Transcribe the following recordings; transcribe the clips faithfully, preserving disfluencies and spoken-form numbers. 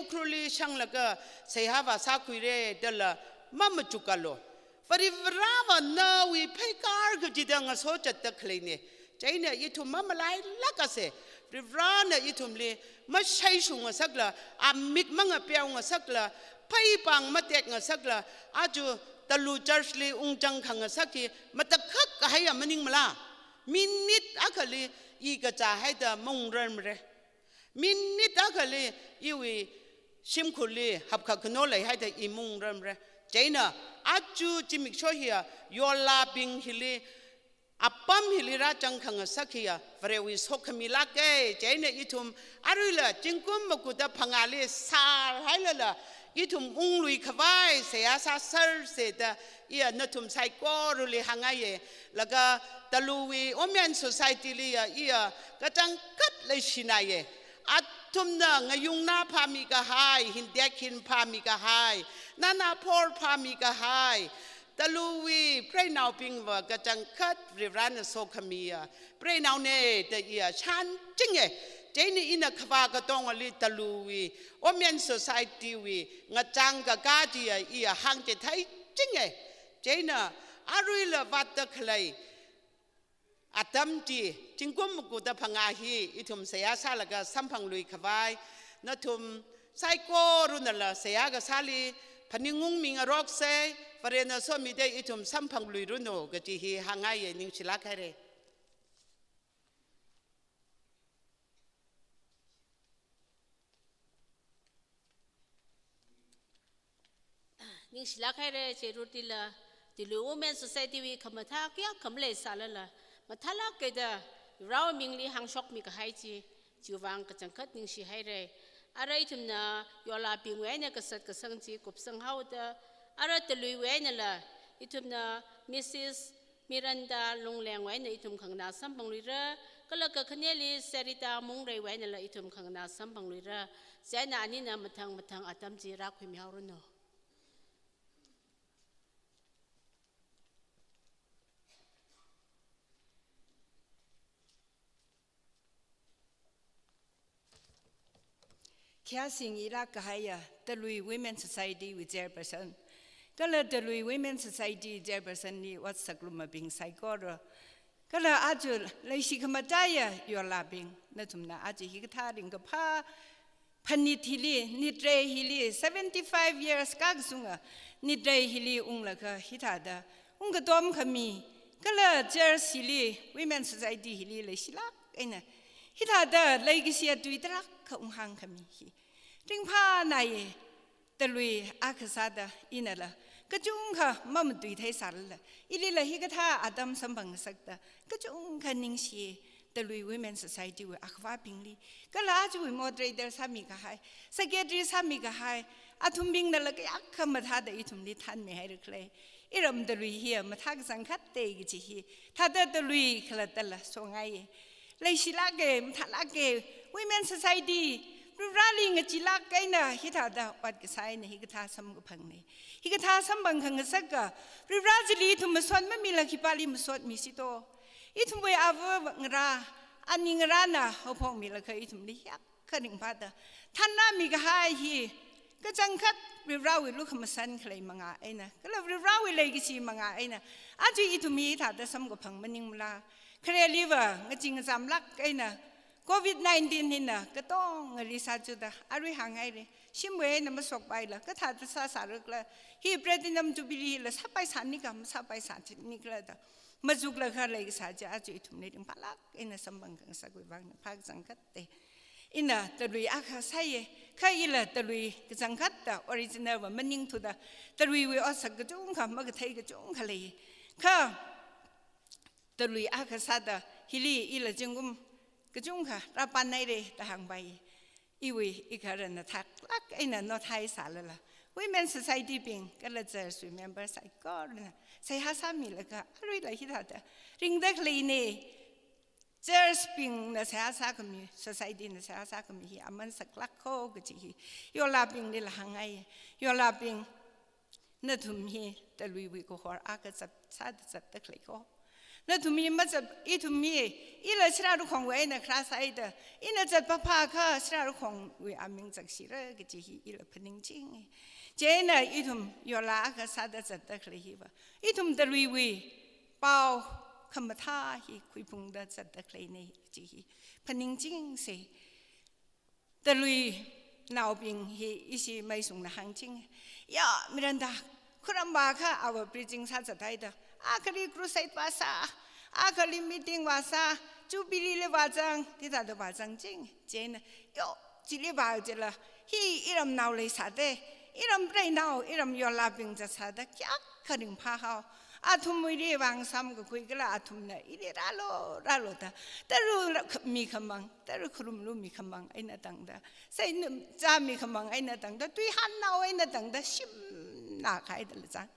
Ukhrulli shanglaga seihā vāsākhuira dala mamachukkalu. Varivarāva nawui pheikar kachida ngasochatta khaleina. Chieina ithum mamalailākase. Varivarāna ithumli mashaishungngasakla, amik mangapeongasakla, pheipāng matekngasakla, aja Talui church li ungchang khangasak hi matakhak kahaiya maningmala. Minute akhali i kachā haida maungrarmara. Minute akhali iwui shimkhurli hapkhakano leihaida i maungrarmara. Chieina aja zimiksho hiya yorlābing hili, apam hili rāchang khangasak hiya Varewui sokhamilāka. Chieina ithum aruila zingkum makuda phangāli sārhailala ithum ungluikhavai seihā sāserse da iya nathum saikorali hāngngaiya. Laga Taluiwui Women Society liya iya kachangkhat leishināya. Athumna ngayungna phāmikahai, hindek hin phāmikahai, nana phor phāmikahai, Taluwui preinaobingva kachangkhat Varivarāna sokhamiya preinaona da iya shānchinga. Chieina ina khavā katongali Taluwui Women Society wui ngachang kakā chiya iya hāngchithei chinga. Chieina aruila vātda khalei atam chi, zingkum makuda phangā hi ithum seihā sālaga samphangluikhavai, nathum saikorana la seihā kasāli phaningungmingaroksa. Varena somida ithum samphangluiranu kaji hi hāngngaiya. Ningshilāk haira. Ningshilāk haira, che Rutila, Talu Women Society wui khamathā kayākha maleisālala, mathālāk eina Varewui mingli hāngshokmi kahai chi, chiwui vang kachangkhat ningshi haira. Ara ithumna yorlābingwui eina kasat kasang chi kupsang haoda, ara Taluiwui einala, ithumna Missus Miranda Lunglengwui eina ithum khanganā samphangluira, kala kakhaneli Sarita Mungreiwui einala ithum khanganā samphangluira. Chieina anina mathang mathang atam chi rākhuimi haoranu. Khayāsing ilāk kahaiya Talui Women Society wui chairperson, kala Talui Women Society chairperson li ot sālumabing saikora, kala aja leishi khamataiya yorlābing, nathumna aja hikathā ringkaphā phanit hili, nitrei hili, seventy-five years kakasunga nitrei hili unglaga hithāda ungkatom khami, kala church hili, Women Society hili leishilāk eina hithāda leikashi tui tarākha unghāng khami hi ringphānāya. Talui akha sāda inala kachungkha mamatuithei sālala, ilila hikathā atam samphangngasakta kachungkha ningshi. Talui Women Society wui akhavābingli, kala ajawui moderator sāmi kahai, secretary sāmi kahai, athumbingnala kayākha mathāda ithumli thanmihaira khalei. Iram Talui hiya mathā kachangkhatta kaji hi thāda Talui khalattala songaiya. Leishilāka, mathālāka, Women Society, Varivarāli ngacheelāk eina hithāda ot kasā eina hikathā samkaphangna. Hikathā samphang khangasaka, Varivarā chili ithum masot mamila khipāli masotmisi to. Ithumwui āva ngarā, ani ngarāna haophokmilaga ithumli hiyākha ringphāda thanrāmi kahai hi kachangkhat Varivarāwui lukhamashan khalei mangā eina, kala Varivarāwui leikashi mangā eina, aja ithum hithāda samkaphang maningmala. Khareliva ngachee ngachamlāk eina covid nineteen hina katongali sāchuda, arui hānghaira, shimwui eina mashokpaila, kathāda sāsāra khala, hi Platinum Jubilee la sāpaisāni kha masāpaisāni khala da machuklaga leikasā chi aja ithumli ringphālāk eina samphang khangasakwui vangna phākachangkhatta. Ina Talui akha sāya, kha ila Talui kachangkhatta original va maningthuda, Taluiwui otsak kachungkha, makathei kachungkha lei. Kha Talui akha sāda hili ila zingkum kachungkha rāpānhaira da hāngpai. Iwui igaharana thaklāk eina nothai sālala, Women Society bing kala church wui member saikorana seihā sāmilaga aruila hithāda ringda khaleina. Church bingna seihā sākhami, society na seihā sākhami hi aman saklāk kho kaji hi yorlābinglila hāngngai. Yorlābing, nathum hi Taluiwui kahor akha zat, sāda zatda khalei kho. Nathum hi mazat, ithum hi, ila Sirarakhongwui eina kharā sāhaida, ina zatpapha kha Sirarakhongwui aming zakshira kaji hi ila phaningchinga. Chieina ithum yola akha sāda zatda khalei hiva, ithum Taluiwui pao khamathā hi khuiphungda zatda khaleina kaji hi phaningchingsa. Taluinaobing hi ishi Meisungna hāngching. Ya, Miranda, khuram vākha ava preaching sāzathaida, akhali crusade vāsā, akhali meeting vāsā, jubilee li vāzang, thāda vāzangching. Chieina, yo, chili vā chila, hi iramnao leisāda, iram preinao, iram yolabing zatsāda, kayākha ringphāhao. Athumwuili vāngasam kakhui kala athumna ili rālu, rālu da, Talu ra-, mikhamang, Talu kharumlu mikhamang eina tangda, seinum cha mikhamang eina tangda, tuihānnao eina tangda, shimna khaida lachang.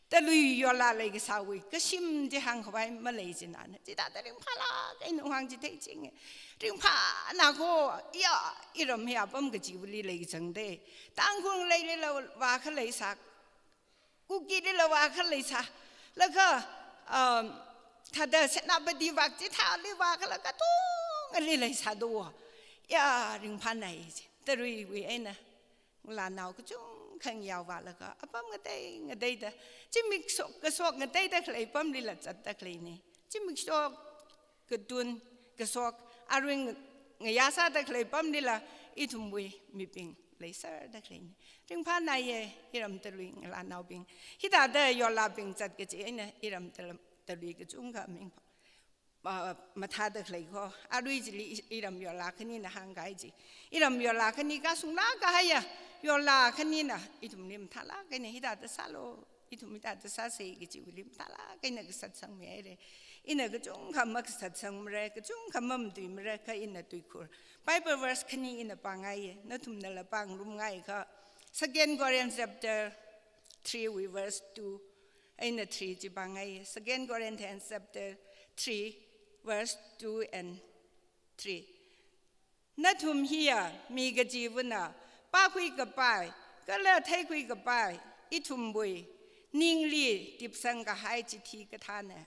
Talui yola leikasāwui kashim chi hāngkhavai malei china, chithāda ringphālāk eina hāngchitheichinga. Ringphāna kho, ya, iram hi apam kachiva̱li leizangda, Tangkhul leilila vākha leisā, Kukilila vākha leisā, laga, um, thāda Senapati vak chithāli vākhala katongali leisāda, ya, ringphānai chi. Taluiwui eina ngalānao kachungkha ngayao vālaga, apam ngatei ngateida, zimik shok kashok ngateida khalei apamlila zatda khaleina. Zimik shok, katun, kashok, arui ngayā sāda khalei apamlila ithumwui mibing leiserda khaleina. Ringphānaiya, iram Talui ngalānaobing. Hithāda yolabing zat kaji eina iram Tal-, Talui kachungkha ming, ah, mathāda khalei kho. Arui chili i-, iram yola khanina hāngkahai chi. Iram yola khani kasungla kahaiya, yola khanina ithumli mathālāk eina hithāda sālu, ithum hithāda sāsa kajiwuili mathālāk eina kasat sangmihaira. Ina kachungkha makasat sangmara, kachungkha mamatuimara, kha ina tuikhur. Bible verse khani ina pāngaiya, nathumnala pāngarumngaikha, Second Corinthians chapter three wui verse two eina three chi pāngaiya. Second Corinthians chapter three, verse two and three. Nathum hiya mi kachivana pākhui kapai, kala theikhui kapai, ithumwui ningli tipsang kahai chithi kathāna.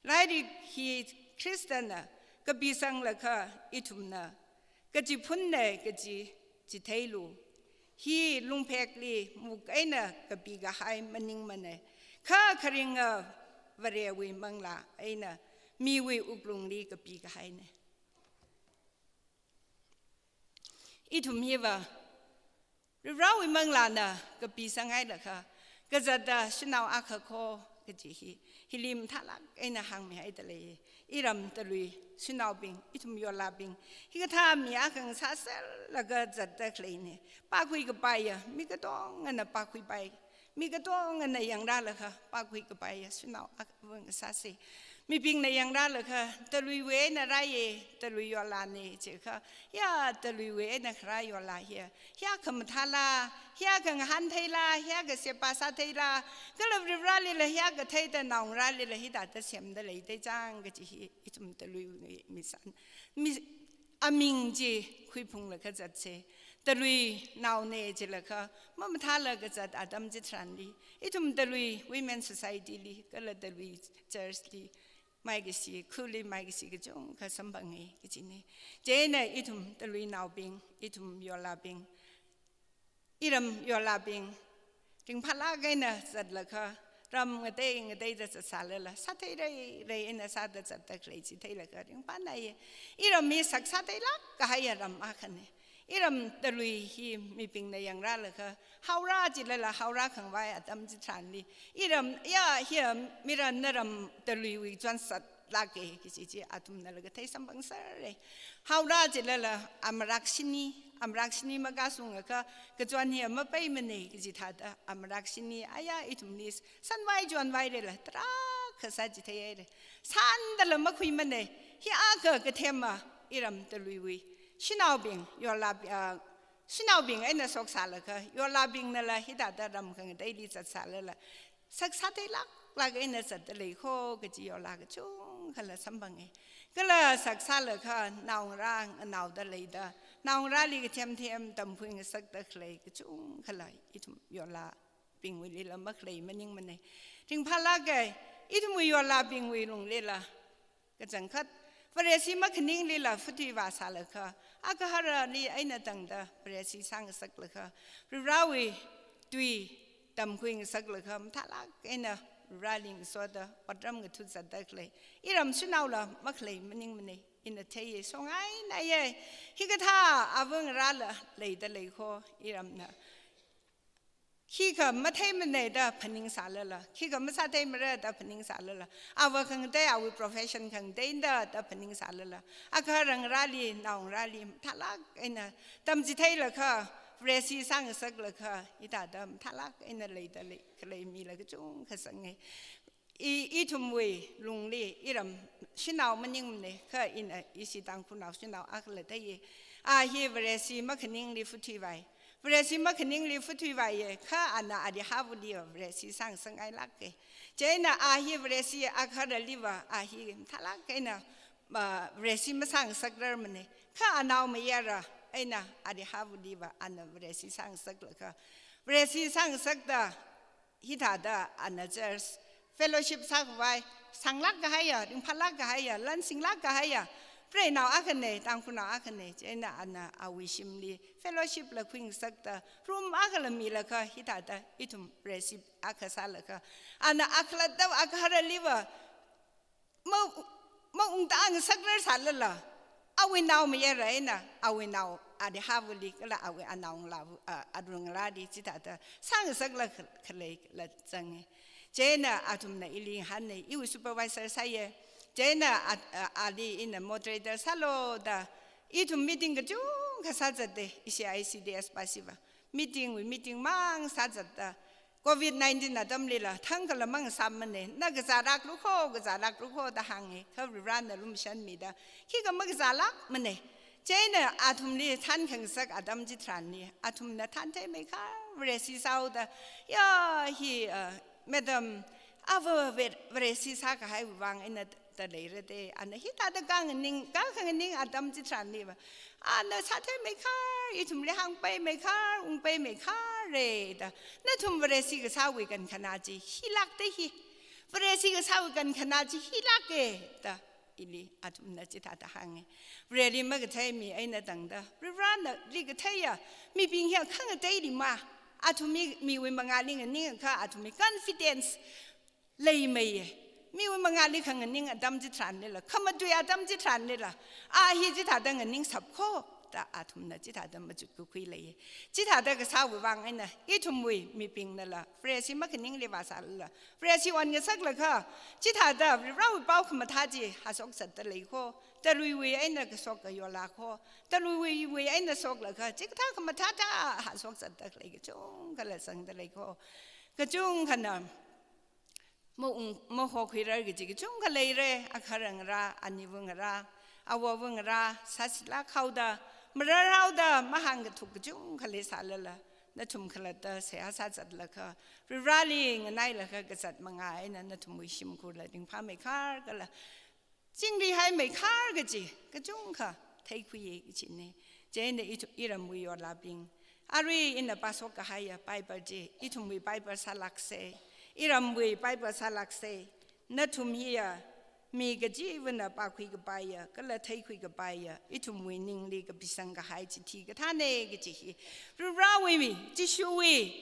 Lairik hi Khristana kapisanglaga ithumna kachiphunna kaji chitheilu. Hi lungphekli muk eina kapi kahai maningmana, kha kharinga Varewui manglā eina miwui wuklungli kapi kahaina. Ithum hiva, Varivarawui manglāna kapisang hailaga, kazata shanao akha kho kaji hi, hili mathālāk eina hāngmihaida lei. Iram Talui shanaobing, ithum yolabing, hikathā mi akha ngasāserlaga zatda khaleina. Pākhui kapaiya, mi katongana pākhuipai. Mi katongana yangrālaga pākhui kapaiya shanao akha ngasāsa. Mibingna yangrālaga, Taluiwui eina rāya, Talui yolana jiakha, ya, Taluiwui eina kharā yola hiya, hiyākha mathāla, hiyākha ngahāntheila, hiyākha sheba sātheila, kala Varivaralila hiyākha theida naongarālila hithāda semda leida chang kaji hi, ithum Taluiwui misan. Mi, aming chi khuiphunglaga zatsa. Taluinaona jilaga, mamathālaga zat atam chitharanli, ithum Talui Women Society li, kala Talui Church li, maikashi, khuli maikashi kachungkha samphanga kajina. Chieina ithum Taluinaobing, ithum yolabing, iram yolabing, ringphālāk eina zatlaga, ram ngatei ngateida zatsālala, sāthei rei rei eina sāda zatda khalei chi theilaga ringphānaiya. Iram hi sak sātheilāk kahaiya ram akhana. Iram Talui hi mibingna yangrālaga, haorā jilala haorā khangavai atam chitharanli, iram, ya, hiya Miranda ram Taluiwui chonsatlāka kaji chi athumnala kathei samphangserra. Haorā jilala amarakshini, amarakshini makasungakha kachon hi mapeimana kaji thāda, amarakshini aya ithumli sanvai chonvairala tarākha sāchitheihaira. Sandala makhuimana, hi akha kathema iram Taluiwui shanaobing, yolab-, ah, shanaobing eina shoksālaga, yolabingnala hithāda ram khangateili zatsālala, sak sātheilāklāk eina zatda lei kho kaji yola kachungkhala samphanga. Kala sak sālaga naongarā nganaoda leida, naongarāli kathem them tamkhui ngasakda khalei kachungkhala ithum yolabingwuilila makhalei maningmana. Ringphālāka, Ithumwui yorlābingwui lunglila, kachangkhat, Vareshi makhaninglila futhui vāsālaga, agaharali eina tangda Vareshi sāngasaklaga, Varivarāwui tui tamkhuingasaklaga, mathālāk eina Varivarāli ngasoda otram ngathut zatda khalei iram shanaola makhalei maningmana, ina theiya, songainaiya. Hikathā āva ngarāla leida lei kho, iramna khikha matheimana da phaningsālala, khikha masātheimara da phaningsālala, āva khangatei, āwui profession khangatei da, da phaningsālala, agahara ngarāli, naongarāli mathālāk eina tamchitheilaga, Vareshi sāngasaklaga, hithāda mathālāk eina leida lei, khalei mila kachungkha sanga. I, ithumwui lungli iram shanao maningmana, kha ina ishi Tangkhulnao shanao akhala theiya. A hi Vareshi makhaningli futhuivai. Vareshi makhaningli futhuivaiya, kha ana Arihāvali Vareshi sāngasakngailāka. Chieina a hi Vareshi agaharaliva, a hi mathālāk eina, ah, Vareshi masāngasakrar mana. Kha anaomayara eina Arihāvaliva ana Vareshi sāngasaklaga, Vareshi sāngasakda, hithāda ana church fellowship sākhavai, sānglāk kahaiya, ringphālāk kahaiya, lan singlāk kahaiya, preinao akhana, Tangkhulnao akhana, chieina ana āwui shimli fellowship la khuingasakta, room akhala milaga, hithāda ithum Vareshi akha sālaga, ana akhalatta agaharaliva, ma, maungtāngasakrar sālala, āwui naomayara eina, āwui nao Arihāvali kala āwui anaongalāva, a, arui ngalāli chithāda sāngasakla kha-, khaleila zanga. Chieina athumna ili ngahāna, iwui supervisor sāya. Chieina a, a, ali ina moderator sālu da, ithum meeting kachungkha sāzata, ishi I C D S pashiva. Meeting wui meeting mang sāzatta, covid nineteen atamlila thangkhala mang sāmana, na kazālāklu kho, kazālāklu kho da hānga, kha Varivarāna lumashanmida, khikha makazālākmana. Chieina athumli thānkhangasak atam chitharanli, athumna thāntheimeikha Vareshi sāhaoda, ya hi, uh, madam, āva Vare-, Vareshi sākahaiwui vang eina da leira da, ana hithāda khanganing, khanganing atam chitharanliva, ana sātheimeikha, ithumli hāngpaimeikha, ungpaimeikha re da. Nathum Vareshi kasāwui kankhana chi hilāka da hi. Vareshi kasāwui kankhana chi hilāka da. Ili athumna chithāda hānga. Vareli makathei mi eina tangda, Varivarāli katheiya mibing hiya khangateili ma, athum mi, miwui mangāli nganingakha athumwui confidence leimeiya. Miwui mangāli khanganing atam chitharanlila, khamatui atam chitharanlila, a hi chithāda nganingshap kho da athumna chithāda machut kakhui leiya. Chithāda kasāwui vang eina, ithumwui mibingnala Vareshi makhaningli vāsālala, Vareshi onngasaklaga, chithāda Varivarāwui pao khamathā chi hāshokzatda lei kho, taluiwui eina kashok kayola kho, taluiwui, wui eina shoklaga, chikathā khamathā thā hāshokzatda khalei kachungkhala zangda lei kho. Kachungkhana maung, mahokhuirar kaji kachungkha leira, agaharangarā, anivangarā, awowangarā, sāshilāk haoda, marar haoda, mahāngkathuk kachungkha leisālala, nathum khalatta seihā sāzatlaga, Varivarāli nganailaga kazat mangā eina nathumwui shimkhurla ringphāmeikha kala, chingri haimeikha kaji kachungkha theikhuiya kajina. Chieina ithu-, iramwui yorlābing, arui ina pāshok kahaiya Bible chi, ithumwui Bible sālāksa, iramwui Bible sālāksa. Nathum hiya mi kachivana pākhui kapaiya, kala theikhui kapaiya, ithumwui ningli kapisang kahai chithi kathāna kaji hi, Varivarāwui mi, Jishuwui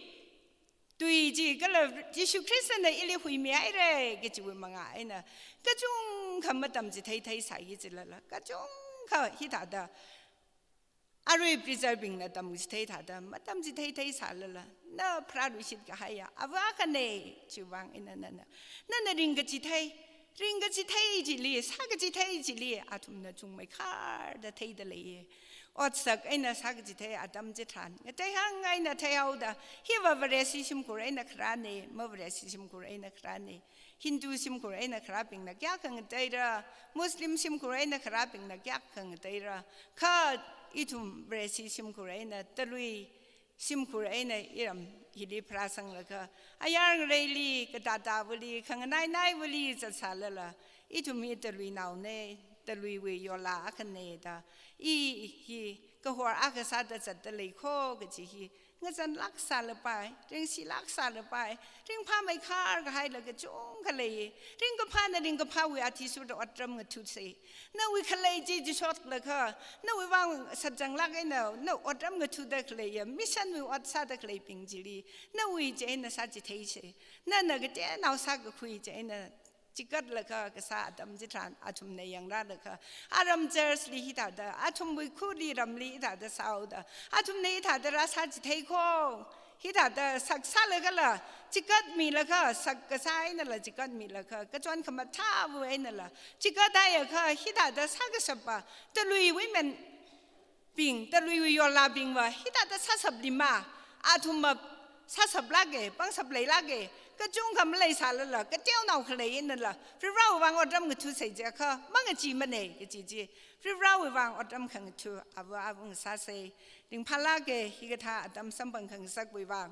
tui chi kala Jishu Khristana ili huimihaira kajiwui mangā eina, kachungkha matamchitheithei sāya jilala, kachungkha hithāda arui preacher bingna tamchithei thāda matamchitheithei sālala, na pharāluishit kahaiya āva akhana chiwui vang eina nana, nana ringkachithei, ringkachithei chili, sākachithei chili, athumna chungmeikharda theida leiya. Otsak eina sākachithei atam chitharan, ngateihāng eina theihaoda, hiva Vareshi shimkhur eina kharāna, ma-Vareshi shimkhur eina kharāna, Hindu shimkhur eina kharābingna kayākha ngateira, Muslim shimkhur eina kharābingna kayākha ngateira, kha ithum Vareshi shimkhur eina, talui shimkhur eina iram hili pharāsanglaga, ayar ngareili, katātāvali, khanganainaiwuili zatsālala, ithum hi taluinaona, taluiwui yorlā akhana da, i hi kahor akha sāda zatda lei kho kaji hi ngazanlāk sālapai, ringshilāk sālapai, ringphāmei khar kahai la kachungkha lei. Ringkaphāna ringkaphāwui athishurda otram ngathasei. Nawui khalei chi chishoklaga, nawui vang sāzanglāk eina, na otram ngathada khaleiya, mission wui ot sāda khaleibing chili, nawui chieina sāchitheisei. Nana kateonao sākakhui chieina chigatlaga kasā atam chitharan athumna yangrālaga, aram church li hithāda, athumwui khuli ramli hithāda sāhaoda, athumna hithāda rāsāchithei kho, hithāda sak sālagala, chigatmilaga, sak kasā einala chigatmilaga, kachon khamathāwui einala chigatmilaga, hithāda sākashapa, talui women bing, taluiwui yorlābingva hithāda sāshapli ma, athumva sāshaplāke, pangshap leilāke, kachungkha maleisālala, kateonao khalei einala, Varivarawui vang otram ngathasei jiakha, mangacheemanei kaji chi, Varivarawui vang otram khangatha, āva āvung sāsei, ringphālāke, hikathā atam samphang khangasakwui vang.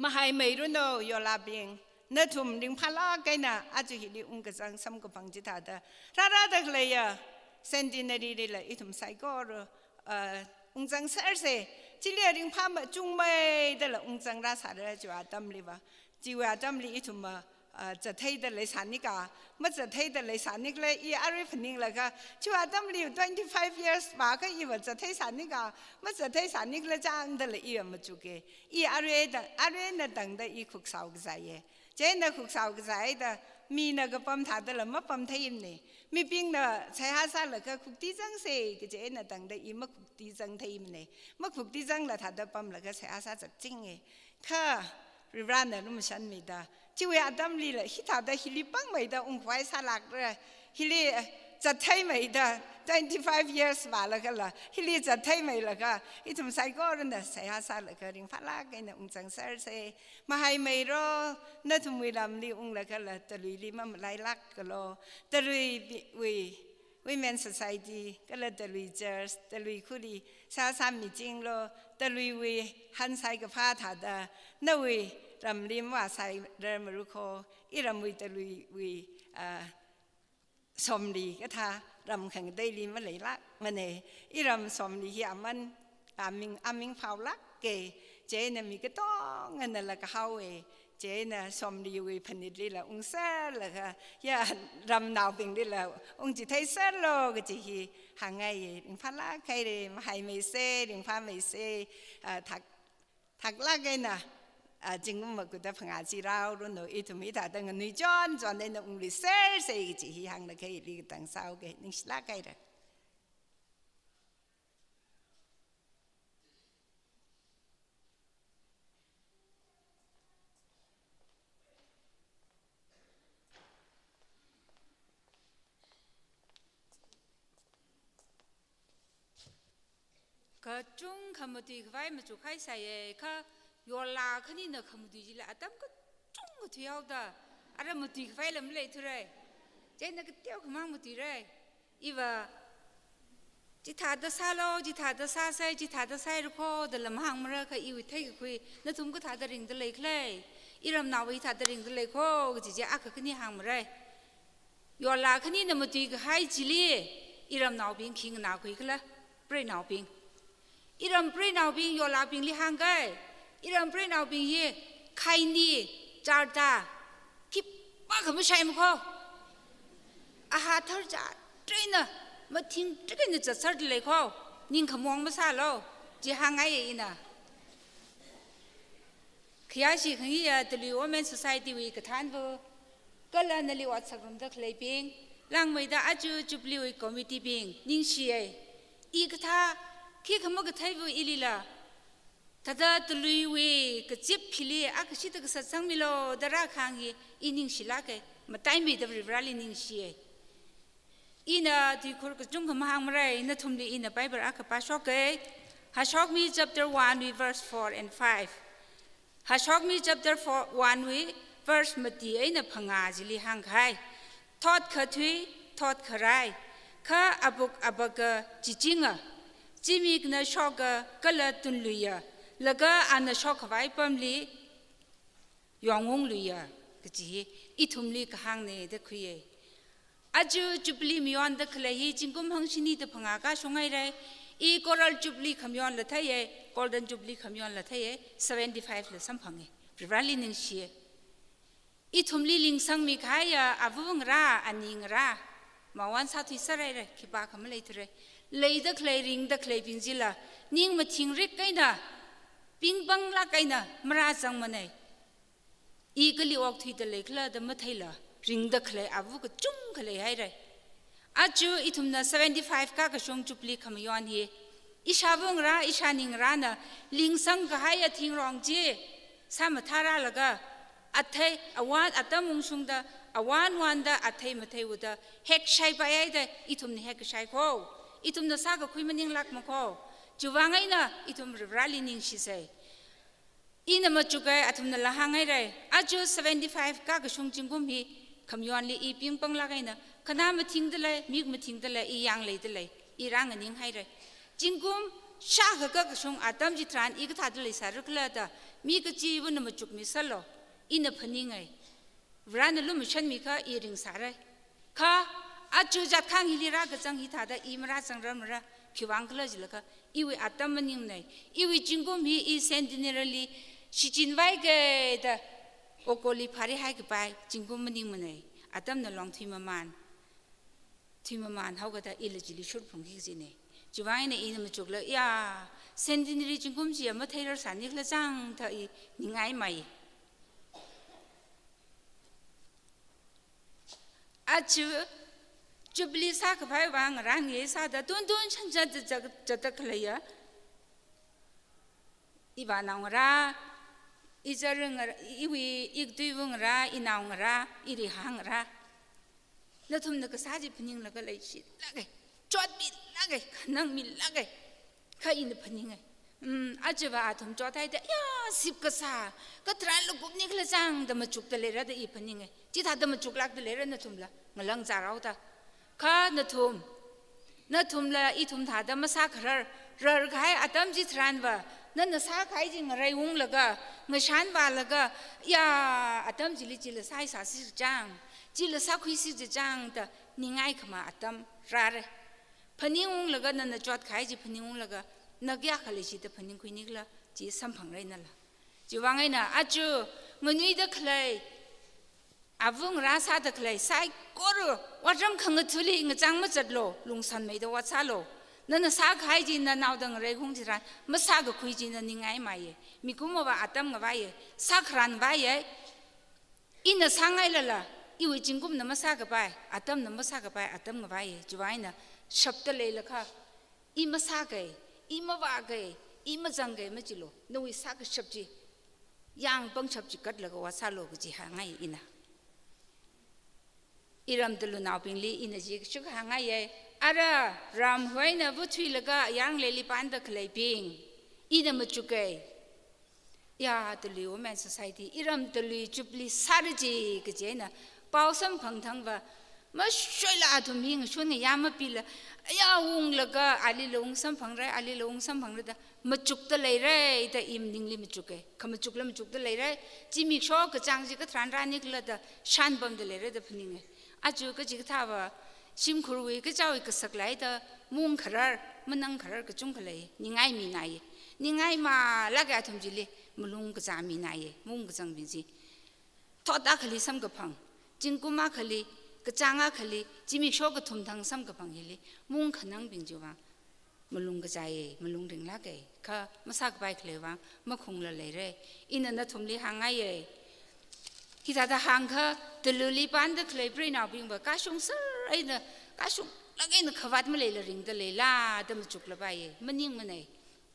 Mahaimeiranu yorlābing, nathum ringphālāk eina aja hili ungkazang samkaphang chithāda rārāda khaleiya, centenary lila ithum saikora, ah, ungzangsersei, chili ringphā machungmeidala ungzangrāsāra chiwui atamliva. Chiwui atamli ithumva, ah, zatheida leisānika, mazatheida leisānikhala i arui phaninglaga, chiwui atamli twenty-five years vākha iva zatheisānika, mazatheisānikhala chāngdala iva machuke. I aruida, aruina tangda i khuksao kazāye. Chieina khuksao kazāida, mina kapam thādala mapam theimane. Mibingna seihā sālaga khuktizangse kaji eina tangda i makhukti zangtheimane. Makhukti zangla thāda pamlaga seihā sāzatchinge. Kha Varivarana lumashanmida, chiwui atamlila hithāda hili pangmeida ungkhavai sālākra, hili, eh, zatheimeida twenty-five years vālagala, hili zatheimeilaga, ithum saikorana seihā sālaga ringphālāk eina ungzangserse. Mahaimeiro, nathumwui ramli unglagala, taluili mamalailākalo, taluiwui Women Society, kala talui church, talui khuli sāsāmichinglo, taluiwui hansai kaphā thāda, nawui ramli mavāsairar marakho, iramwui taluiwui, ah, somli kathā ram khangateili maleilākmane, iram somli hi aman, aming, aming phaolāke, chieina mi katonganala kahaowe, chieina somliwui phanitlila ungserlaga, ya, ramnaobinglila ungchitheiserlo kaji hi hāngngaiye, ringphālāk haire, mahaimeise, ringphāmeise, ah, thak, thaklāk eina, ah, zingkum makuda phangā chi rāhaoranu, ithum hithāda nganuichonchon eina ungluiserse kaji hi hānglaga ili katang sāhaoke, ningshilāk haire. Kachungkha matuikhavai machukhaisāye, kha yorlā khanina khamatui chila atam kachungkha thuihaoda, ara matuikhavaila maleithura. Chieina kateokhamang matuira. Iva, chithāda sālo, chithāda sāsai, chithāda sāhaira khodala mahāngmara, kha iwui theikakhui, nathum kathāda ringda leikhala, iramnaova hithāda ringda leikho kaji chi akha khani hāngmara. Yorlā khanina matuikahai chili, iramnaobing khi nganākhuikhala, preinaobing. Iram preinaobing yorlābingli hāngkai, iram preinaobing hi khaini, charda, khipākha mashaimakho. Ahā tharcha treina, mathing treina zatserda leikho, ningkhamong masālo, chi hāngngaiye ina. Khayāshi khangaiya Talui Women Society wui kathānva, kala nali ot sāngarumda khaleibing, langmeida aja Jubilee wui committee bing, ningshiye. I kathā, khikha makatheiva ilila, thāda Taluiwui kazip hili akha shida kasā sangmilo da rākhang hi, i ningshilāke, mataimeida Varivarali ningshiye. Ina tuikhur kachungkha mahāngmara, nathumli ina Bible akha pāshoke. Hashokmi chapter one wui verse four and five. Hashokmi chapter four, one wui verse mati eina phangā chili hāngkahai. Thot khathui, thot kharai, kha abuk abaka chichinga, zimikna shoka kala tunluiya, laga ana shokkhavai pamli yongungluiya, kaji hi ithumli kahāngne da khuiye. Aja Jubilee mayonda khalei hi zingkum hangshini da phangā kashung haira. I Coral Jubilee khamayonla theiya, Golden Jubilee khamayonla theiya, seventy-five la samphanga. Varivarāli ningshiya. Ithumli lingsangmi kahaiya avungarā, aningarā, mawon sāthuiserhaira, khipākha maleithura. Leida khalei, ringda khaleibing chila, ning mathingrik eina, pingpanglāk eina, marāzangmana. I kali okthuida leikhala da matheila, ringda khalei ava kachungkha leihaira. Aja ithumna seventy-five kakashung Jubilee khamayon hi, ishāvungarā, ishāningarāna lingsang kahaiya thingrong chi sāmathārālaga, athei, awan, atam ungshungda, awan wanda, athei matheiwuda, hekshaipai haida, ithumna hekkashai kho. Ithumna sākakhui maninglākma kho. Chiwuivang eina ithum Varivarāli ningshisa. Ina machuka, athumnala hānghaira. Aja seventy-five kakashung zingkum hi khamayonli i pingpanglāk eina, khanā mathingda lei, mik mathingda lei, i yangleida lei, i rānganinghaira. Zingkum shākha kakashung atam chitharan i kathāda leisārakhala da, mi kachivana machukmiserlu, ina phaninga. Varena lumashanmi kha i ringsāra. Kha aja jatkhang hili rākazang hithāda i marāzangrarmara, khiwuivang khala jilakha, iwui atam maningmana. Iwui zingkum hi i centenary li shichinvai kaida okoli phari haikapai zingkum maningmana. Atamna long thuimaman, thuimaman haokada ila chili shurphungki kajina. Chiwuivang eina ina machukla, ya, centenary zingkum chiya matheirarsānikhala chang da i ningngaimai. Aja Jubilee sākapai vang ngarān nge sāda tuntun shanzat zat, zat, zatda khaleiya, ivānaongarā, izarangarā, iwui, ituivungarā, inaongarā, irihāngarā, nathumna kasā chi phaninglaga leishilāka, chotmilāka, khanangmilāka. Kha ina phaninga. Hmm, ajava athum chothaida, ya, sip kasā, katharanla kupnikhala chang da machukda leira da i phaninga. Chithāda machuklākda leira nathumla, ngalāng zārao da. Kha nathum, nathumla ithum thāda masākharar, rarkahai atam chitharanva, nana sākahai chi ngareiunglaga, ngashanvālaga, ya, atam chili chila sāsāsi chang, chila sākhuisi chang da ningngai khama atam rāra. Phaningunglaga nana chotkahai chi phaningunglaga, na kayākha leishi da phaningkhuinikhala, chi samphangra nala. Chiwuivang eina aja nganuida khalei, avungarā sāda khalei saikora otram khangathāli ngachang mazatlu, lungsānmeida ot sālu. Nana sākahai chi nanaoda ngareiung chitharan masākakhui chi na ningngaimaye. Mikumova atam ngavaiye, sākharan vaiye. Ina sāngailala, iwui zingkumna masākapai, atamna masākapai atam ngavaiye. Chiwuivang eina shapda leilakha, i masākai, i mavākai, i mazangkai machilu, nawui sākashap chi, yang pangshap chi katlaga ot sālu kaji hāngngai ina. Iram Talunaobingli ina chi kachuk hāngngaiye, ara ramhoina vuthuilaga ayar ngaleili panda khaleibing, ina machukai. Ya, Talui Women Society, iram Talui Jubilee sāra chi kaji eina pao samphang thangva, mashoila athum hi ngashun ngayā mapila, aya unglaga alila ung samphangra, alila ung samphangra da machukda leira da i maningli machuka. Khamachukla machukda leira, zimiksho kachāng chi katharan rānikhala da shānpamda leira da phaninga. Aja kachikathāva shimkhurwui kachaowui kasak leida mungkharar, manangkharar kachungkha lei, ningngaiminaiye. Ningngaimalāka athum chili, malung kazāminaiye, mung kazangbing chi. Thot akhali samkaphang, zingkum akhali, kachāng akhali, zimiksho kathum thang samkaphang hili, mung khanangbing chiwuivang malung kazāye, malung ringlāke, kha masākapai khaleiwui vang makhungla leira. Ina nathumli hāngngaiye. Hithāda hāngkha, Taluli panda khalei preinaobingva kashungser eina, kashunglāk eina khavāt maleila ringda leila da machuklapaiye, maningmanei.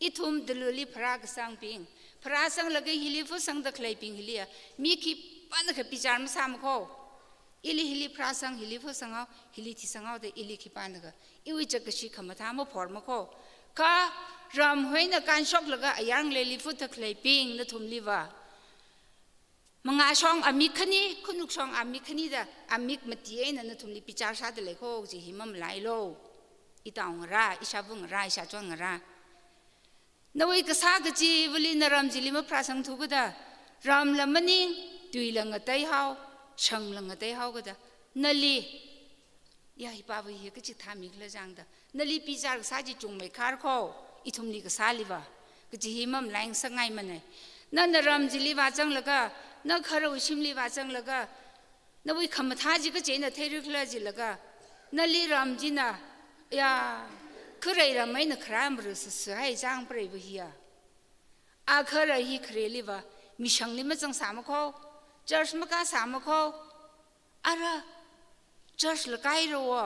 Ithum Taluli pharā kasangbing, pharāsanglaga hili futsangda khaleibing hiliya, mi khipānakha bichar masāmakho. Ili hili pharāsang, hili phosanghao, hili thisanghaoda ili khipānakha iwui chakkashi khamathā maphormakho. Kha ramhoina kānshoklaga ayar ngaleili futda khaleibing nathumliva, mangāshong amik khani, khanukshong amik khanida, amik mati eina nathumli bichar sāda leikho kaji hi mamalailu. Itaongarā, ishāvungarā, ishāchonngarā. Nawui kasā kachivali naram chili mapharāsangthu kada, ramla maning, tuila ngateihao, shangla ngateihao kada, nali Ya, hipāva hi kachi thāmi khala jangda, nali bichar kasā chi chungmeikhar kho, ithumli kasāliva kaji hi mamalai ngasakngaimana. Nana ram chili vāzanglaga, na kharawui shimli vāzanglaga, nawui khamathā chi kachi eina theira khala jilaga, nali ram china, ya, kharei ram eina kharā marāsāsā hai chang preiva hiya. Akhara hi khareliva mishangli mazangsāma kho, church makāsāma kho, ara church la kāira wo,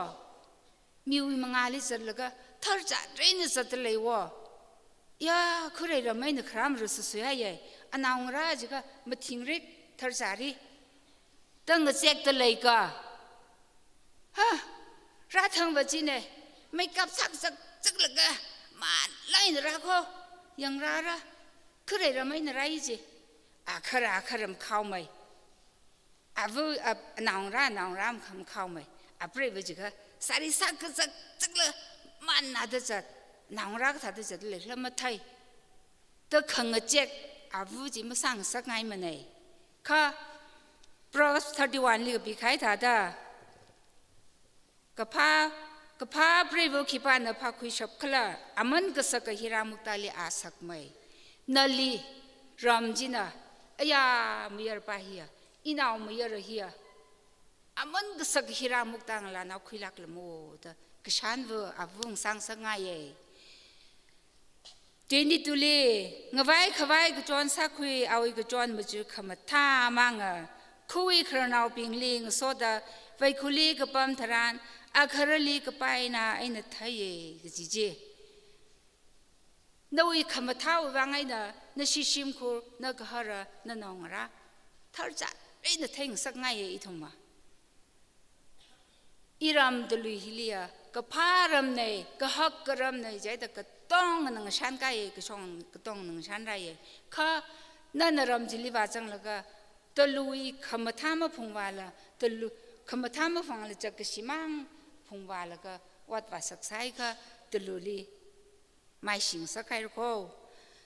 miwui mangāli zatlaga tharchātra eina zatda lei wo. Ya, kharei ram eina kharā marāsāsā haiya, anaongarā jiakha mathingrik tharchāri da ngazekda leika. Ha, rāthangva china, makeup sākazak zaklaga, malai eina rā kho, yangrāra, kharei ram eina rāi chi. Akhara, akhara makhaomei. Ava, a, anaongarā, anaongarā makha-, makhaomei. Apreiva jiakha, sari sākazak zakla, manada zat, anaongarā kathāda zatda lei khala mathei da khangazek ava chi masāngasakngaimana. Kha Proverbs thirty-one li kapikahai thāda, kaphā, kaphā preiva khipāna phākhuishap khala, aman kasaka hira muktali asakmei. Nali ram china, aya, mayarpā hiya, inao mayara hiya, aman kasaka hira mukta ngalānao khuilāklamo da kashanva ava ngasakngaiya. Twenty-two li, ngavai khavai kachon sākhui awui kachon machuk khamathā manga, khawui khararnaobingli ngasoda, veikhurli kapam tharan, akharali kapaina eina theiya kaji chi. Nawui khamathāwui vang eina, nashi shimkhur, na gahara, nanaongarā tharchātra eina theingasakngaiya ithumva. Iram Talui hiliya, kaphā ramna, kahaka ramna, chieina katongana ngashankāya, kashong katongana ngashanrāya. Kha nana ram chili vāzanglaga, Taluiwui khamathā maphungvāla, Talu khamathā maphungla chak kashimang phungvālaga, ot vāsaksai kha Taluli maishingasak haira kho.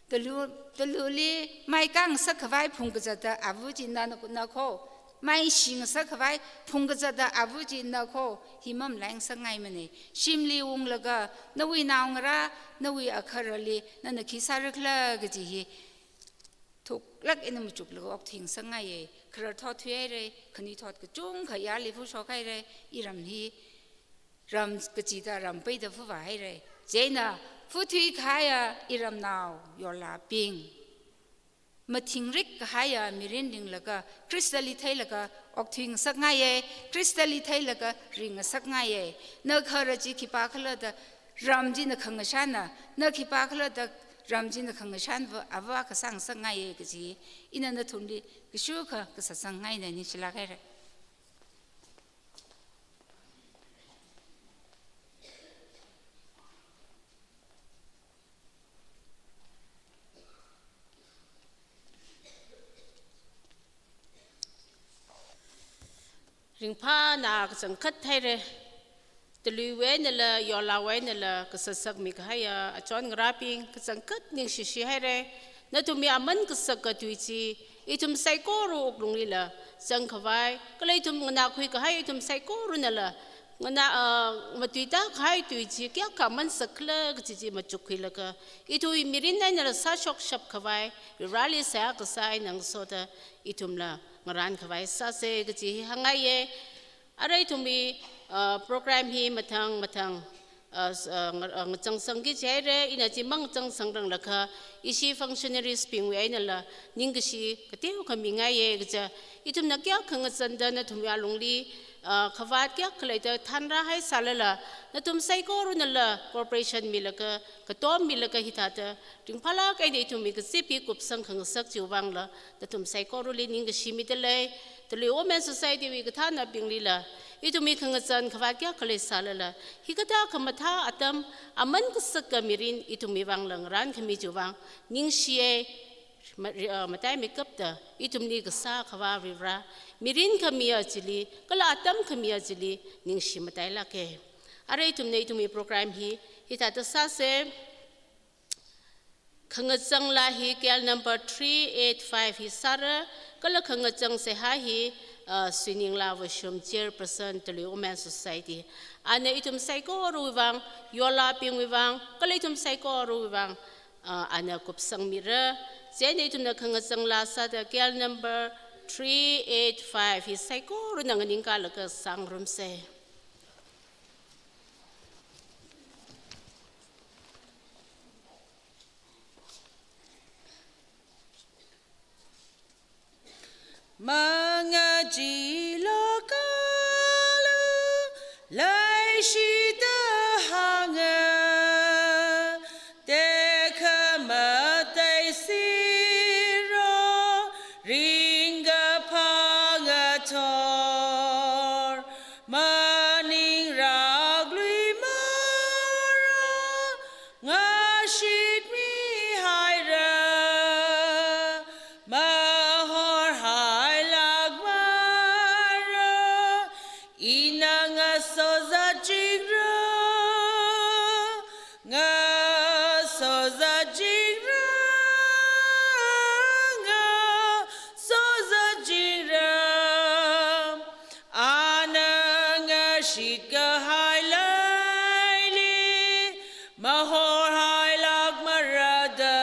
Talu, Taluli mai kangasak khavai phungkazata ava chi na, na, na kho. Maishingasak khavai phungkazata ava chi na kho. Hi mamalai ngasakngaimana. Shimli unglaga, nawui naongarā, nawui akharali, nana khi sāra khala kaji hi thuklāk eina machuklaga okthuingasakngaiya. Kharar thot thuihaira, khanuithot kachungkha yarli phushok haira, iram hi ram kachida ram peida phuva haira. Chieina phu thuikahaiya iramnao yorlabing, mathingrik kahaiya mirin ringlaga, Khristali theilaga okthuingasakngaiya, Khristali theilaga ringngasakngaiya. Na khara chi khipākhala da ram china khangashanna, na khipākhala da ram china khangashanva ava kasāngasakngaiya kaji ina nathumli kashukha kasā sangngaina, ningshilāk haira. Ringphāna kachangkhat haira. Taluiwui einala, yorlawui einala, kasā sakmi kahaiya achon ngarābing kachangkhat ningshishi haira. Nathumwui aman kasaka tui chi, ithum saikora wuklunglila zangkhavai, kala ithum nganākhui kahai ithum saikorana la, nganā, ah, matuitākahai tui chi kayākha aman sakhala kaji chi machukkhuilaga, ithumwui mirin einala sāshokshap khavai, Vareli seihā kasā eina ngasoda ithumla ngarānkhavai sāsa kaji hi hāngngaiya. Arui ithumwui, ah, program hi mathang mathang, ah, s-, ah, nga-, ah, ngachangsangki jihaira, ina chimang changsangrang lakha, ishi functionaries bingwui einala ningkashi kateokha mingaiya kaja, ithumna kayākha ngachanda nathumwui alungli, ah, khavāt kayākha leida thanrāhai sālala, nathum saikoranala cooperation milaga, katom milaga hithāda ringphālāk eina ithumwui kazip hi kupsang khangasak chiwui vangla, nathum saikorali ningkashi mida lei. Talui Women Society wui kathānabinglila, ithumwui khangachan khavāt kayākha leisālala, hikathā khamathā atam, aman kasaka mirin ithumwui vangla ngarānkhami chiwui vang ningshiya, ma-, ri-, ah, mataimeikapta ithumli kasā Akhava Vare, mirin khamiya chili, kala atam khamiya chili ningshi matailāka. Arui ithumna ithumwui program hi hithāda sāsa. Khangachang laa hi K L number three eight five hi sāra, kala khangachang seihā hi uh, Suiningla Vashum, Chairperson, Talui Women Society. Ana ithum saikorawui vang, yorlabingwui vang, kala ithum saikorawui vang, uh, ana kupsangmira. Chieina ithumna khangazanglā sāda K L number three eight five hi saikorana nganingkalaga sangrumsa. Mangacheelokalu leishida hānga, tekha mataisera ringkaphā ngathor, maningrakluimara ngashitmihaira, mahorhailākmara, ina ngasozatchingra, ngasozatchingra, ngasozatchingra. Ana ngashitkahai leili mahorhailākmara da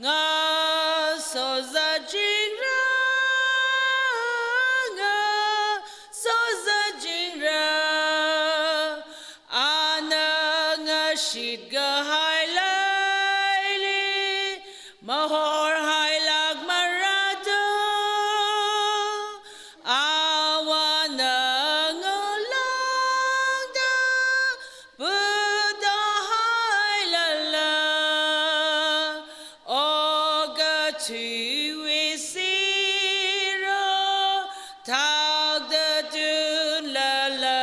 ngasozatchingra, ngasozatchingra. Ana ngashitkahai leili mahorhailākmara da, awana ngalāngda patahailala, okathuiwui sira thakda tunlala,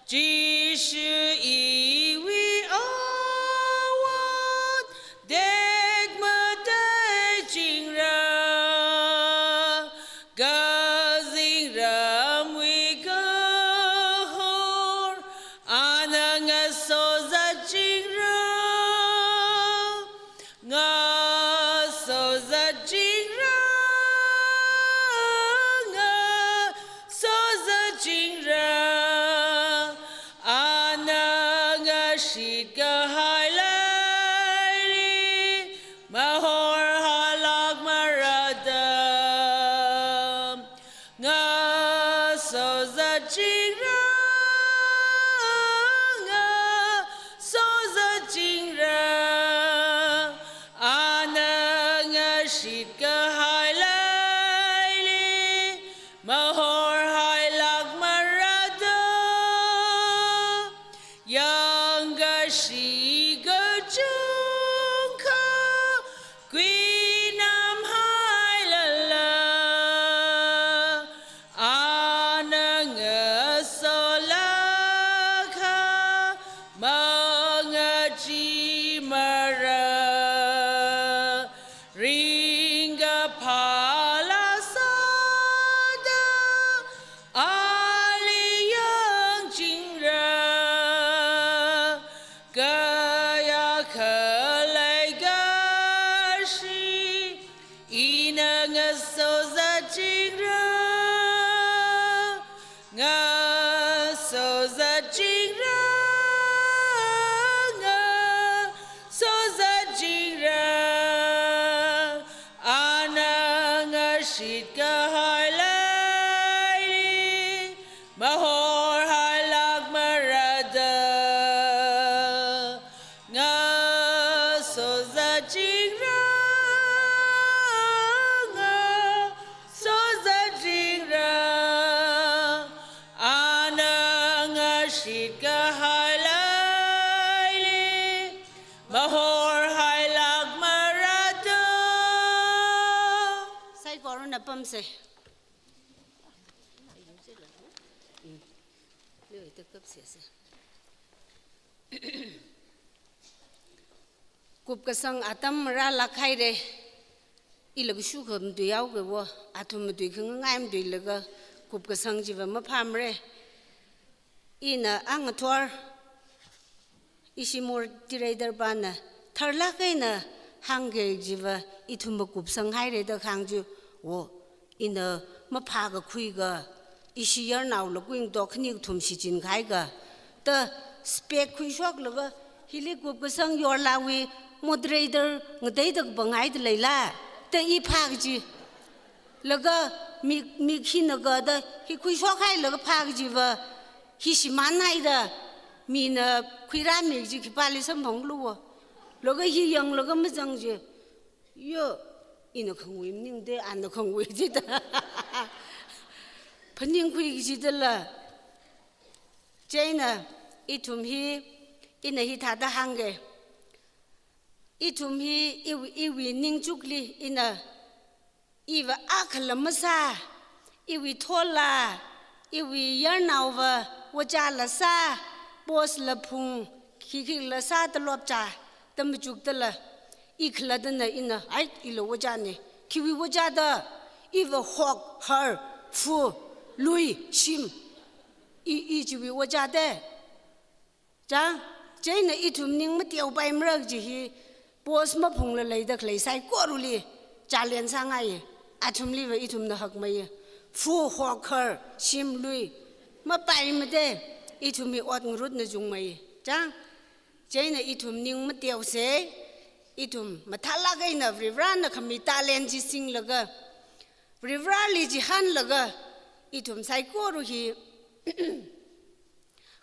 Jishu iwui awon tekmataichingra, kazingramwui kahor ana ngasozatchingra, ngasozatchingra, ngasozatchingra. Ana ngashitkahai leili mahorhailākmara da ngasozatchingra, ngasozatchingra. Ana ngashitkahai leili mahorhailākmara da, yangkashi kachungkha kuinamhailala, ana ngasolakha mangacheemara, ringkaphāla sāda ali yangchingra, kayākha leikashi ina ngasozatchingra, ngasozatchingra, ngasozatchingra. Ana ngashitkahai leili mahorhailākmara da ngasozatchingra, ngasozatchingra. Ana ngashitkahai leili mahorhailākmara da. Saikorana pamsa. Kupkasang atam rālāk haira. Ila kashukha matuihaokawo, athum matuikhangangai matuilaga kupkasang chiva maphāmara. Ina angathor ishi mur tirei darpana tharlāk eina hāngkahai chiva ithum makupsang haira da kahāng chi Wo, ina maphākakhuika, ishi yarnao lakwing tok khani kathum shichin kahai ka, da spec khuishoklaga, hili kupkasang yorlāwui moderator ngateida kapanghaida leila, da i phā kaji. Laga mi, mi khinaka da hi khuishokhailaga phā kajiva, hi shimānhaida, mina khuirāmi kaji khipāli samphanglu wo. Laga hi yanglaga mazang chi. Yo, ina khangui maningda, ana khangui jida. Phaningkhui kajidala. Chieina, ithum hi, ina hithāda hāngga. Ithum hi, iwui, iwui ningchukli, ina, iva akhala masā, iwui thola, iwui yarnaova, ojāla sā, post la phung, khikhila sā, talop chā, da machukdala, i khalattana ina, ai, ila ojāna, khiwui ojā da, iva hok, har, phu, lui, shim, i, i chiwui ojā da. Chang, chieina ithum ning mateopaimara kaji hi, post maphungla leida khalei saikorali, challenge sāngaiya, athumliva ithumna hakmeiya. Phu, hok, har, shim, lui, mapaimada, ithum hi ot ngarutna chungmeiya. Chang, chieina ithum ning mateosa, ithum mathālāk eina Varivarana khami talent chi singlaga, Varivarali chihānlaga, ithum saikora hi,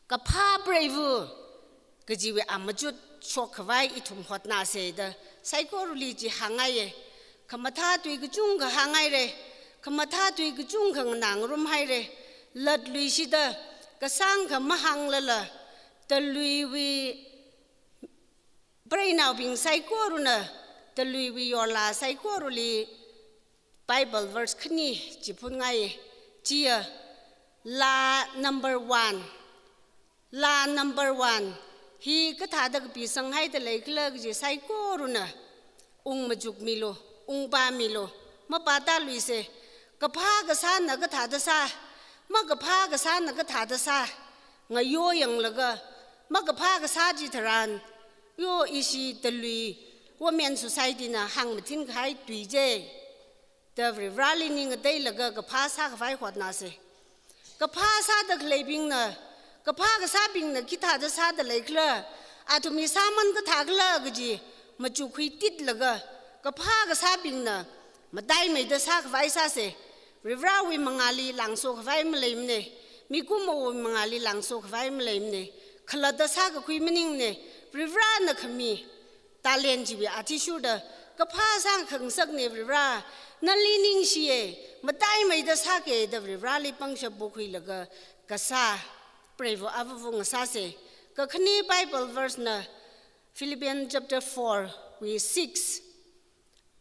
kaphā preiva, kajiwui amachut shokkhavai ithum hotnāsa da, saikorali chihāngngaiya. Khamathā tui kachungkha hānghaira, khamathā tui kachungkha nganāngarumhaira, latluishida, kasāngkha mahānglala, taluiwui preinaobing saikorana, taluiwui yorla saikorali, Bible verse khani chi phunngaiya, chiya, laa number one. Laa number one. Hi kathāda kapisanghaida leikhala kaji saikorana, ung machukmilu, ung pāmilu, mapātāluisa. Kaphā kasāna kathāda sā, makaphā kasāna kathāda sā, ngayo yanglaga, makaphā kasā chitharan, yo ishi talui, Women Society na hāngmathin kahai tui chi, da Varivarali ning ngateilaga kaphā sākhavai hotnāsa. Kaphā sāda khaleibingna, kaphā kasābingna kathāda sāda leikhala, athum hi sāman kathākhala kaji, machukkhuititlaga, kaphā kasābingna, mataimeida sākhavai sāsa. Varivarawui mangāli langso khavai maleimana, mikumowui mangāli langso khavai maleimana, khalatta sākakhui maningmana, Varivarana khami talent chiwui athishurda, kaphā sākhangasakna Varivara, nali ningshiya, mataimeida sāka da Varivarali pangshap pokhuilaga, kasā, preiva avāva ngasāsa. Kakhane Bible verse na Philippians chapter four wui six.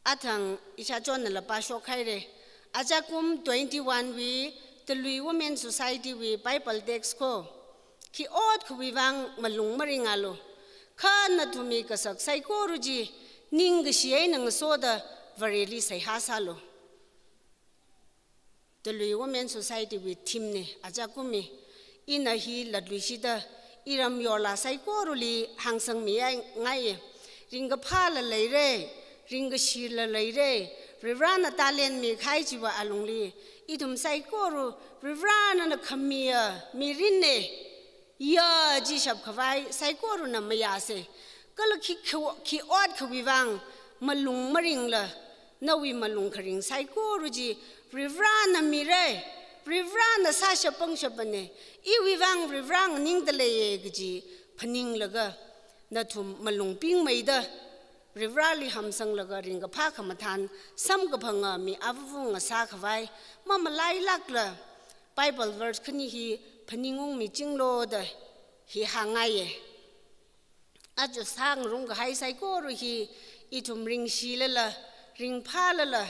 Athang ishāchonnala pāshokhaira. Ajakum twenty-one wui, Talui Women Society wui Bible text ko. Khi ot khavai vang malung maringalu. Kha nathumwui kasak saikora chi, ningkashi eina ngasoda Vareli seihā sālu. Talui Women Society wui theme na, ajakumwui. Ina hi latluishida, iram yorla saikorali hāngsanmingaiya. Ringkaphāla leira, ringkashila leira, Varivarana talent mikahai chiwui alungli, ithum saikora, Varivarana khamiya, mirinna, ya chi shapkhavai saikorana mayāsa. Kala khi, khi, khi ot khavai vang, malung maringla, nawui malung kharing saikora chi, Varivarana mira, Varivarana sāshap pangshapna, iwui vang Varivara nganingda leiya kaji, phaninglaga, nathum malung pingmeida, Varivarali hamsanglaga ringkaphā khamathān, samkaphanga mi avāva ngasā khavai, mamalailākla, Bible verse khani hi phaningungmichinglu da, hi hāngngaiya. Aja sāngarumkahai saikora hi, ithum ringshilala, ringphālala,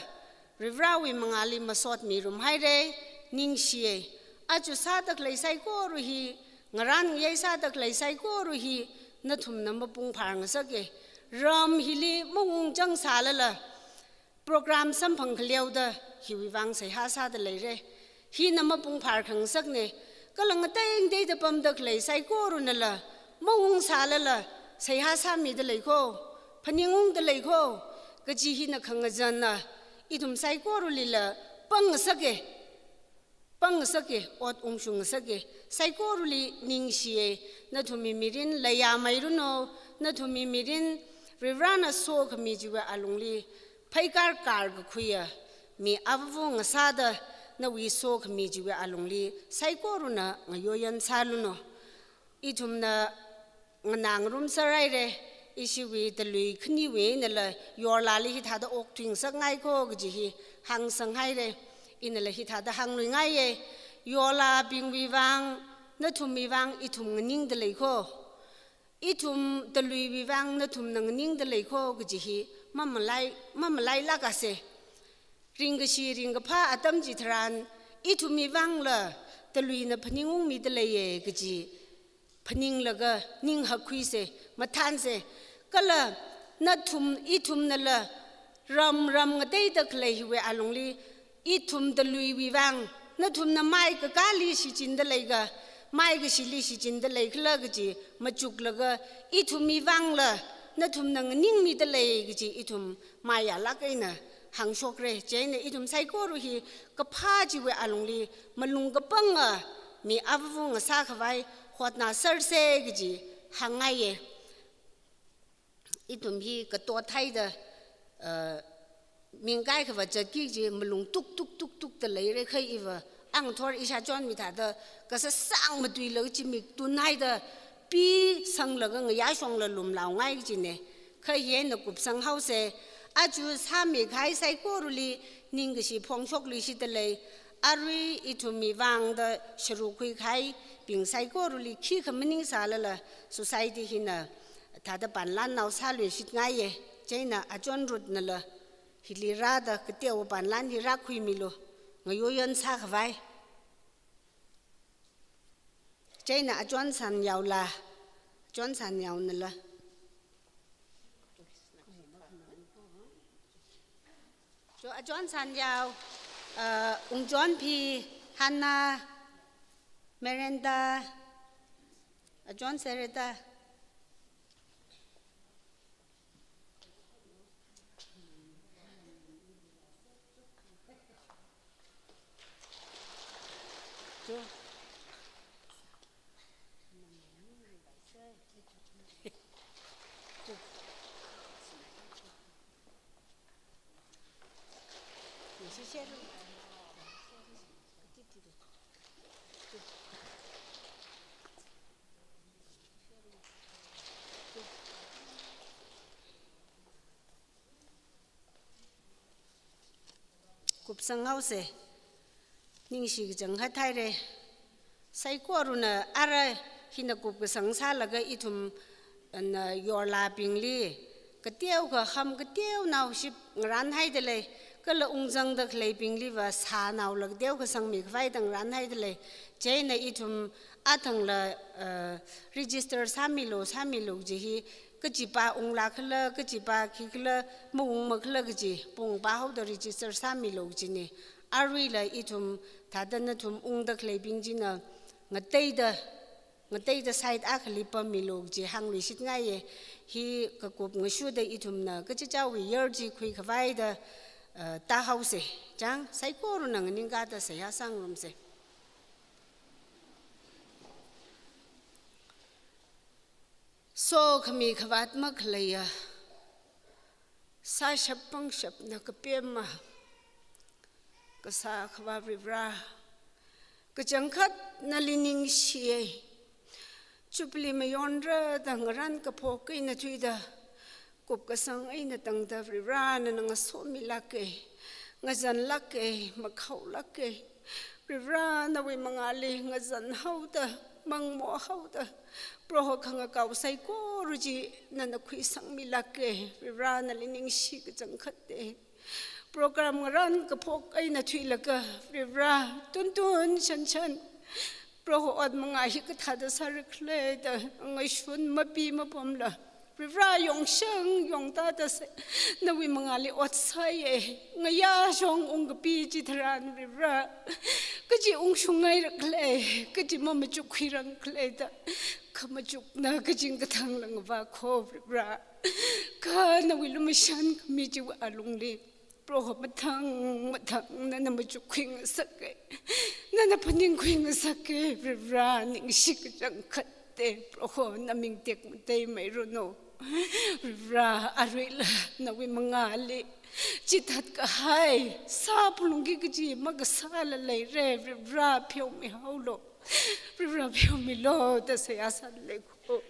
Varivarawui mangāli masotmirumhaira, ningshiya. Aja sāda khalei saikora hi, ngarān ngayei sāda khalei saikora hi, nathumna mapung phārngasaka. Ram hili maungchang sālala, program samphang khaleoda, hiwui vang seihā sāda leira. Hina mapung phārkhangasakna, kala ngatei ngateida pamda khalei saikoranala, maung sālala, seihā sāmida lei ko, phaningungda lei ko, kaji hina khangazanna, ithum saikoralila pangngasake, pangngasake, ot ungshungngasake, saikorali ningshiye, nathumwui mirin layāmeiruno, nathumwui mirin Varivarana sokhami chiwui alungli, pheikar kar kakhuiya, mi avāva ngasāda nawui sokhami chiwui alungli, saikorana ngayoyan sāluno. Ithumna nganā ngarumser haire, ishiwui talui khaniwui einala yorlali hithāda okthuingasakngai kho kaji hi hāngsang haire, inala hithāda hāngluingaiye, yorlabingwui vang, nathumwui vang ithum nganingda lei kho, ithum taluiwui vang nathumna nganingda lei kho kaji hi mamalai, mamalailākase. Ringkashi ringkaphā atam chitharan, ithumwui vangla taluina phaningungmida leiye kaji phaninglaga ning hakkhuise, mathānse. Kala nathum, ithumnala ram ram ngateida khalei hiwui alungli, ithum taluiwui vang, nathumna mai kakāli shichinda leika, mai kashili shichinda leikhala kaji machuklaga, ithumwui vangla nathumna nganingmida lei kaji ithum mayālāk eina hāngshokre. Chieina ithum saikora hi kaphā chiwui alungli malung kapanga, mi avāva ngasākhavai hotnāserse kaji hāngngaiye. Ithum hi katot haida, uh, mingkai khavā zatki kaji malung tuk tuk tuk tukda leire, kha iva angthor ishāchonwui thāda kasāsang matuilaga zimik tunhaida pi sanglaga ngayāshongla lumlaongai kajine. Kha hi eina kupsang haose, aja sāmikahai saikorali ningkashi phongshokluishitda lei, arui ithumwui vangda sharuk khuikahaibing saikorali khikha maningsālala society hina thāda panlānnao sāluishitngaiye. Chieina achon Ruth nala hili rāda kateowa panlān hi rākhuimilu, ngayoyan sākhavai. Chieina achon Sanyaola, achon Sanyaonala. Cho achon Sanyao, uh, Ungchonphi, Hannah, Miranda, achon Sereta. Kupsang haose, ningshi kachangkhat haire. Saikorana ara hina kupkasang sālaga ithum, ana, yorlabingli kateokha ham kateonao ship ngarānhaida lei, kala ungzangda khaleibingliva sānaola kateokha sangmikhavaida ngarānhaida lei. Chieina ithum athangla, uh, register sāmilu, sāmilu kaji hi, kachipa unglākhala, kachipa khikhala, maungmakhala kaji pungpa haoda register sāmilu kajine. Aruila ithum thāda nathum ungda khaleibing china ngateida, ngateida side akhali pammilu kaji hāngluishitngaiye. Hi kakup ngashuda ithumna kachichāwui year chi khuikhavaida, uh, tāhaose. Chang, saikorana nganingkāda seihā sāngarumse. Sokhami khavāt makhaleiya, sāshap pangshapna kapema kasā Akhava Varivara, kachangkhat nali ningshiye. Jubilee mayonra da ngarān kaphok eina thuida, kupkasang eina tangda Varivara nana ngasomilāke, ngazanlāke, makhaolāke. Varivara nawui mangāli ngazanhaoda, mangmohaoda, Proho khangakao saikora chi nana khuisangmilāke. Varivara nali ningshi kachangkhatte. Program ngarān kaphok eina thuilaga, Varivara, tuntun shanshan, Proho ot mangā hi kathāda sāra khala da ngashun mapi mapamla, Varivara yongshang yongtāda se, nawui mangāli ot sāye. Ngayāshong ungkapi chitharan Varivara, kachi ungshungngaira khala, kachi mamachukkhuirang khala da, khamachukna kaching kathang langva kho Varivara. Kha nawui lumashan khami chiwui alungli Proho, mathang mathang nana machukkhuingasaka, nana phaningkhuingasaka, Varivara, ningshi kachangkhatta, Proho, naming tekmatei mairanu. Varivara, aruila nawui mangāli chithat kahai, sā phalungki kaji makasāla leira, Varivara, pheomihaolu. Varivara, pheomilu da seihā sāda leiko.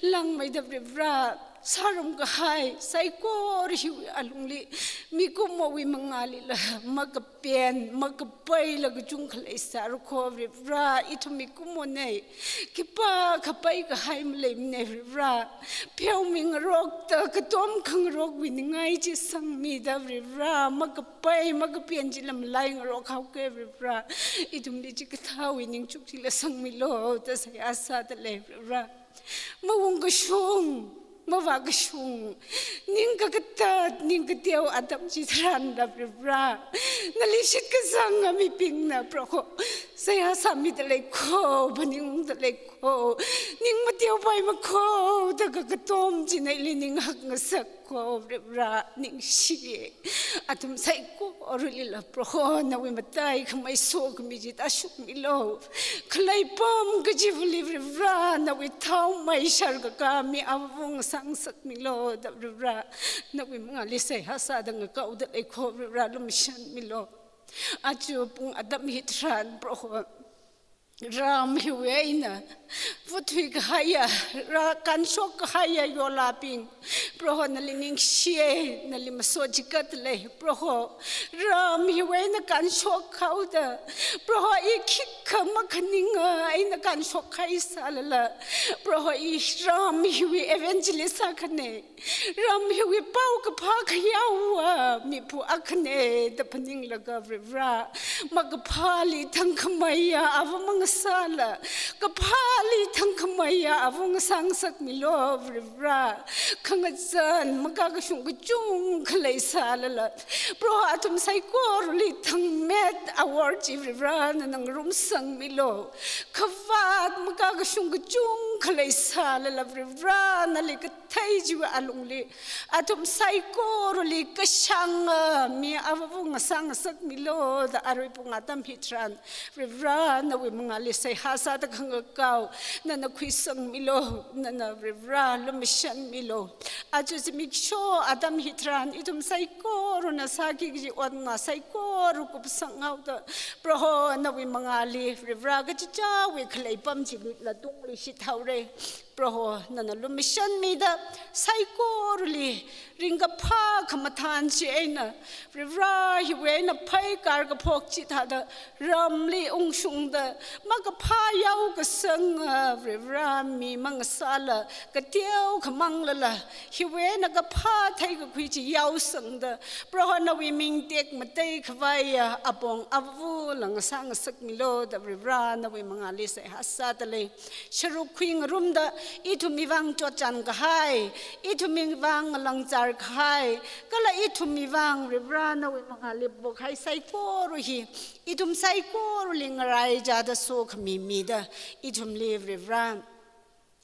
Langmeida Varivara, sārum kahai saikora hiwui alungli mikumowui mangālila makapen, makapaila kachungkha leisāra kho Varivara, ithum mikumona. Khipākha pai kahai maleimana Varivara. Pheomingarokta, katom khangarokwui ningai chi sangmida Varivara, makapai makapen chila malaingarok haoka Varivara. Ithumli chikathāwui ningchuk chila sangmilu da seihā sāda lei Varivara. Maungkashung, mavākashung, ning kakatat, ning kateo atam chitharanla Varivara, nali shitkasanga mibingna Proho seihā sāmida leiko, phaningungda leiko, ning mateopaima kho da kakatom china ili ning hakngasak kho Varivara, ningshi. Athum saikoralila Proho, nawui mataikhamei sokhami chi tāshokmilu. Khalei apam kachivali Varivara, nawui thaomei sharkaka mi avāva ngasā ngasakmilu da Varivara, nawui mangāli seihā sāda ngakaoda leiko Varivara, lumashanmilu. Aja pung atam hitharan Proho, ram hiwui eina vuthui kahaiya, rā kanshok kahaiya yolabing, Proho, nali ningshiya, nali maso chikat lei Proho. Ram hiwui eina kanshok haoda, Proho, i khikha makhaninga eina kanshok haisālala, Proho, i ram hiwui evangelist sākhana. Ram hiwui paokaphā khayaowa miphu akhana da phaninglaga Varivara, makaphāli thangkhameiya avā mangasāla, kaphāli thangkhameiya avā ngasā ngasakmilu Varivara. Khangazan makakashung kachungkha leisālala, Proho, athum saikorali thangmet award chi Varivara nana ngarumsangmilu. Khavāt makakashung kachungkha leisālala Varivara, nali kathei chiwui alungli athum saikorali kashanga mi avāva ngasā ngasakmilu da arui pung atam hitharan Varivara, nawui mangāli seihā sāda khangakao nana khuisangmilu, nana Varivara lumashanmilu. Aja zimiksho atam hitharan ithum saikorana sāki kaji otnga saikora kupsang haoda, Proho, nawui mangāli Varivara, kachichāwui khalei apam chilila tungluishit haora. Proho, nana lumashanmida saikorali ringkaphā khamathān chi eina, Varivara, hiwui eina pheikar kaphok chithāda ramli ungshungda, makaphā yaokasanga Varivara mi mangasāla, kateokha manglala, hiwui eina kaphā theikakhui chi yaosangda, Proho, nawui ming tekmatei khavaiya apong avāvula ngasā ngasakmilu da Varivara, nawui mangāli seihā sāda lei. Sharuk khuingarumda ithumwui vang chotchān kahai, ithumwui vang langzar kahai, kala ithumwui vang Varivara nawui mangāli pokhai saikora hi, ithum saikorali ngaraichāda sokhami mida, ithumli Varivara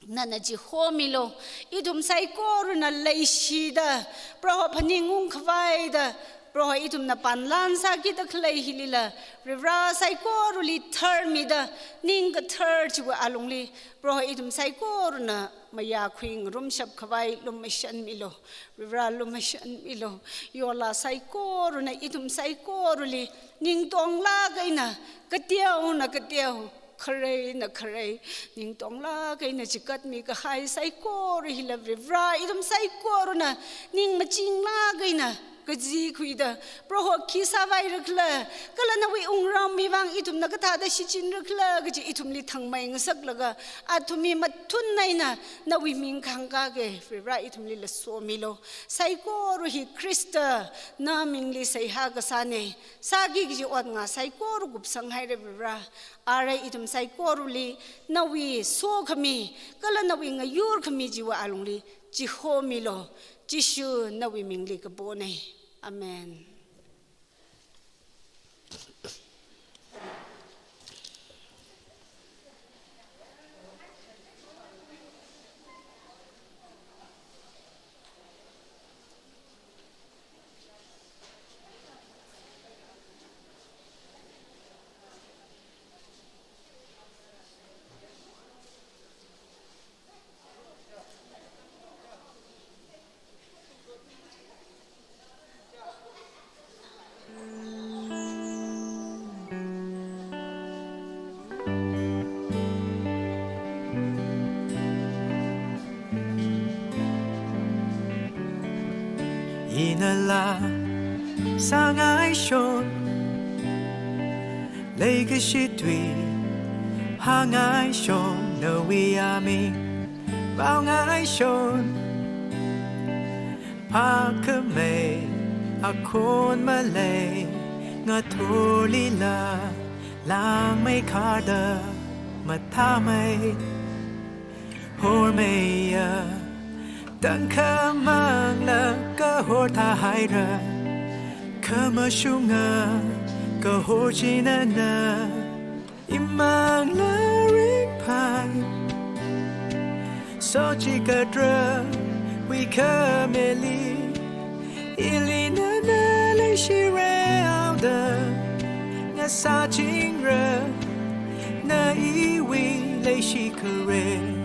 nana chihomilu. Ithum saikorana leishida, Proho, phaningung khavaida, Proho, ithumna panlan sākida khalei hilila, Varivara, saikorali tharmida, ning kathar chiwui alungli, Proho, ithum saikorana mayākhui ngarumshap khavai lumashanmilu. Varivara, lumashanmilu. Yola saikorana ithum saikorali ning tonglāk eina, kateona kateo, khareina kharei, ning tonglāk eina chikatmi kahai saikora hila Varivara, ithum saikorana ning machinglāk eina kazikhuida, Proho, khi sāvairakhala, kala nawui wungramwui vang ithumna kathāda shichinrakhala kaji ithumli thangmei ngasaklaga, athumwui mathun eina nawui ming khangkāki Varivara ithumlila somilu. Saikora hi Khrista na mingli seihā kasāna. Sāki kaji otnga saikora kupsang haira Varivara. Arui ithum saikorali nawui sokhami, kala nawui ngayurkhami chiwui alungli chihomilu. Jishu nawui mingli kapona. Amen. Inala sangaishon, leikashi tui hangaishon, nawui aming paongaishon. Phākhamei akhon malei, ngathorlila langmei kharda mathāmei. Hormeiya tangkhamangla kahor thāhaira, khamashunga kahor china na, imangla ringphai. Sochikatra wui khameli, ili nana leishira haoda, ngasāchingra na iwui leishi khare.